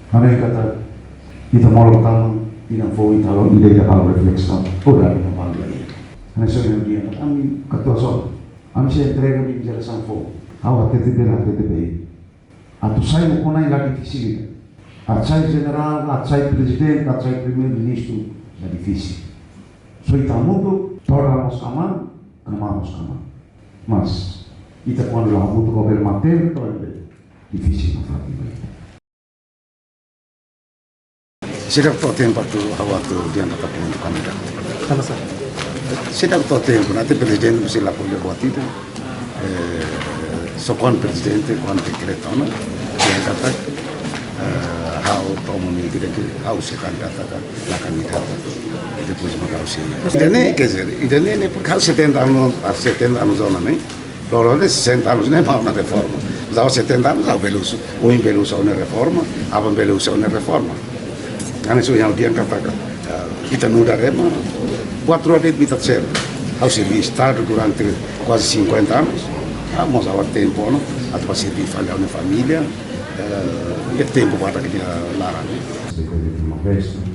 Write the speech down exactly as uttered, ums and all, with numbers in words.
Ha'u hanoin katak ita molok tama, ita foin, ita halo, ita halo reflesaun. Obrigadu, Maun Bangla. Ha'u hanoin katak ami katuas ona. Ami sei entrega ba jerasaun foun. Ha'u hatete bele, hatete bele. Atu sai ukun-na'in la difisil. Atu sai jenerál, atu sai prezidente, atu sai primeiru-ministru la difisil. Só ita hamutuk, todan mós kmaan, kmaan mós kmaan. Mas ita kuandu la hamutuk, bele matenek, todan bele difisil nafatin ba ita. Seidauk to'o tempu atu ha'u atu dehan katak prontu kandidatu. Tanba sá? Seidauk to'o tempu, nanti prezidente mesti lapor de'it buat ida. Eh, só kuandu prezidente, kuandu dekretu ona, dehan katak, eh, ha'u to'o momentu ida-ne'e ha'u sei kandidata ka la kandidata. Depois maka ha'u sei. Ida-ne'e, quer dizer, ida-ne'e ne'e, porque ha'u setenta anos, ha'u setenta anos ona ne'e. Loloos ne'e sessenta anos ne'e mak ona reforma. Mas ha'u setenta anos, ha'u bele husu, oin bele husu ona reforma, aban bele husu ona reforma. Ha'u hanoin, ha'u dehan katak, eh, ita nu'udar ema, kuatru de'it ita sel. Ha'u serve Estadu durante kuaze cinquenta anos. Ah, mas agora tempu, no? Atu ba serve fali ha'u-nia família, eh, e tempu ba ita-nia laran, ne'e?